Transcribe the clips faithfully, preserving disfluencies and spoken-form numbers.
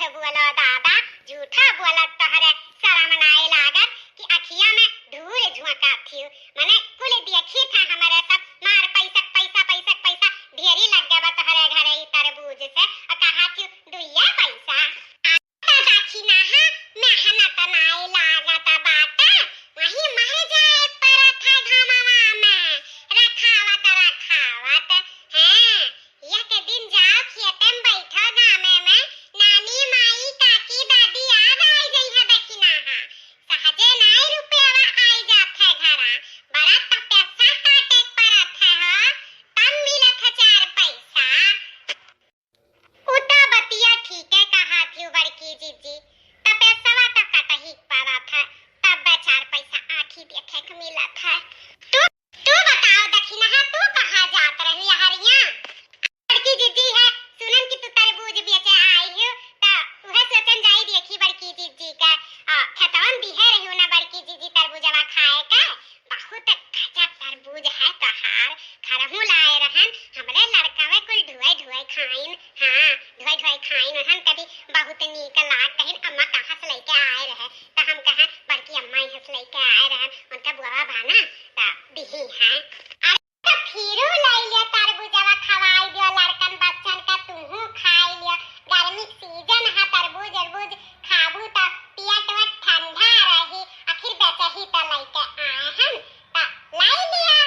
बोलो दादा, झूठा बोलत तोहरे शरम नाय लागत कि अखिया में धूल झोंकत हियो। मने कुल देखी था हमरे सब मार पैसा, पैसा, पैसा, पैसा ढेरी लग गया बा तोहरे घरे ई तरबूज से, और कहा थी दुइया पैसा। आ, तो दखिनहा मेहनत नाय लागत बाटे, वहीं मर जाए परत है घमवा में, रखावत, रखावत, हैं। एक दिन जाओ खेते में बैठो गामे में, नानी, माई, काकी, दादी याद आई जइहे दखिनहा। सहजे नाई रुपयावा आई जात है घरा, बड़ा तपस्या काटे के परत है हो, तब मिलत है चार पैसा। उ तो बतिया ठीके कहा थी बड़की जीजी, तपस्यावा तो कटही के परत है, तब चार पैसा आँखी देखे के मिलत है। तू तू बताओ दखिनहा, तू कहाँ जात रही हरिया? बड़की जीजी है, सुनन कि तू तरबूज बेचे आई हो, त उहे सोचन जाई देखी बड़की जीजी का, आ, खेतवन दिहे रही ना बड़की जीजी तरबूजवा खाए का। बहुत गजब तरबूज है तोहार, घरहू लाए रहन, हमरे लड़कवे कुल ढुए ढुए खाइन, हाँ, ढुए ढुए खाइन, उन्हन कभी बहुत नीक लाग कहिन, अम्मा कहाँ से लेके आए रहे, त हम कहे बड़की अम्मा यहाँ से लेके आए रहन, उनका बुआवा बा ना, त दिही है। अरे तो फिरू लई लियो तरबूजवा, खवाई दियो लड़कन बच्चन का, तुहू खाई लियो। गर्मी के सीजन है, तरबूज अरबूज खाबू तो पेट वेट ठंडा रही। आखिर बेचही तो लइके आए हम, तो लई लियो।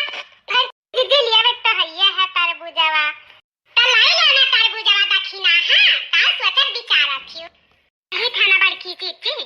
और दीदी लिए तो हइये है तरबूजवा, तो लई लो ना तरबूजवा दखिनहा, का सोचत विचारत हियो? यही थाना बड़की जीजी,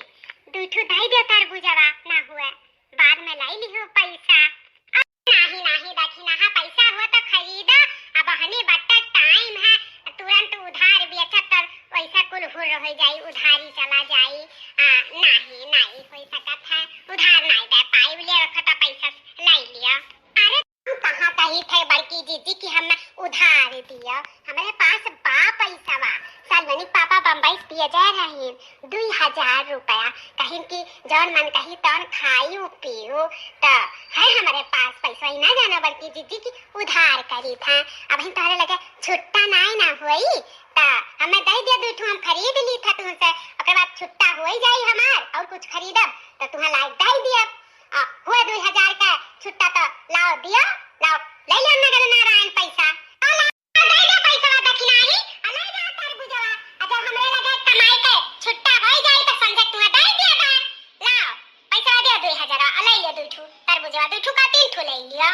दुई ठू दई दे तरबूजवा, ना हुए, बाद में लाई लिहो पैसा। अब नाही, नाही दखिनहा, पैसा हो तो खरीदो, अब हनी बट्टा टाइम है, तुरंत उधार बेचत तब वैसा कुल हुर हो जाई, उधारी चला जाई। आ, नाही, नाही हो सकत है, उधार नाही दे पाई, ले रखो तो पैसा लाई लियो। अरे हम कहाँ कही थे बड़की जीजी कि हम उधार दियो, हमरे पास बा पैसवा। सलोनी पापा बम्बई से भेजे रहीन दुई हजार रुपया, कहिन कि जौन मन कही तौन खाइउ पीउ, त है हमरे पास पैसा ही ना जाना बड़की जीजी कि उधार करी था। अब हम तोहरे लगे छुट्टा नाई ना होई, त हमें दे दिया दुई ठू, हम खरीद ली था तुमसे, ओकर बाद छुट्टा होई जाई हमार और कुछ खरीदब त तुहा लायक दे दिया। आ, हुआ दुई हजार का छुट्टा तो लाओ दियो, लाओ, ले लियो नगद नारायण पैसा। आ, लाओ, दे दे पैसा दखिनाही, आ, ले जा तरबूजवा, आ, जब हमरे लगे कमाई के छुट्टा होई जाई तो समझे तुहा दे दिया बा। लाओ, पैसा दे दुई हजार, आ, ले लियो दुई ठू तरबूजवा, दुई ठू का तीन ठू ले लियो।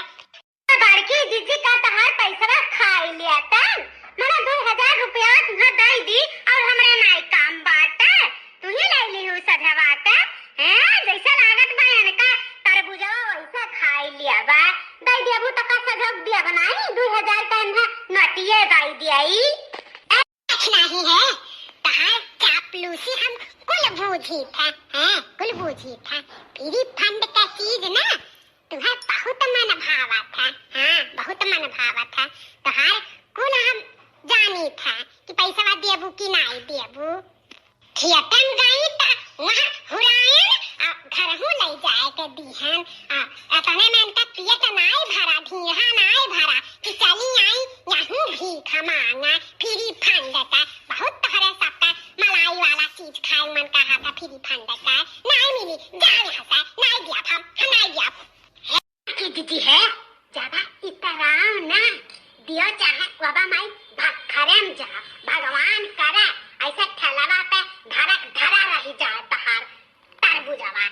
बड़की जीजी का तहार पैसवा खाई लिया तन, मने दुई हजार रुपया तुहा दे दी और हमरा नाई काम बाटे, तू ही ले ली हूँ सझवा के। हैं, जैसे लागत बा इनका तरबूजवा वैसे खाई लिया बा। दे देबू तो का सझक दिया बनाई, दुई हजार का इन्हें नोटिये दे दिया ई। ए, कुछ नहीं है, तहार चापलूसी हम कुल बूझी था, हैं, कुल बूझी था। फ्री फंड का चीज ना, तुहार बहुत मन भावा था, हाँ, बहुत मन भावा था। तोहार कुल हम जानी था कि पैसवा देबू कि नाई देबू। खेतन गई त वहाँ हुरायन आ घरहू ले जाए के दीहन। आ, अतने में इनका पेट नाई भरा, ढीढ़ा नाई भरा कि चली आई यहूँ भीख मांगा, फ्री फंड का। बहुत तोहरे सबका मलाई वाला चीज खाए मन कहा था, फ्री फंड का। नाई मिली, जा यहाँ से, नाई दिया हम, हम नाई दिया। की दीदी है, ज्यादा इतराव ना दियो, चाहे बाबा माई भक्खरे में जा, भगवान करे ऐसे ठेलवा पे धरक धरा रही जाए तहार तरबूजवा।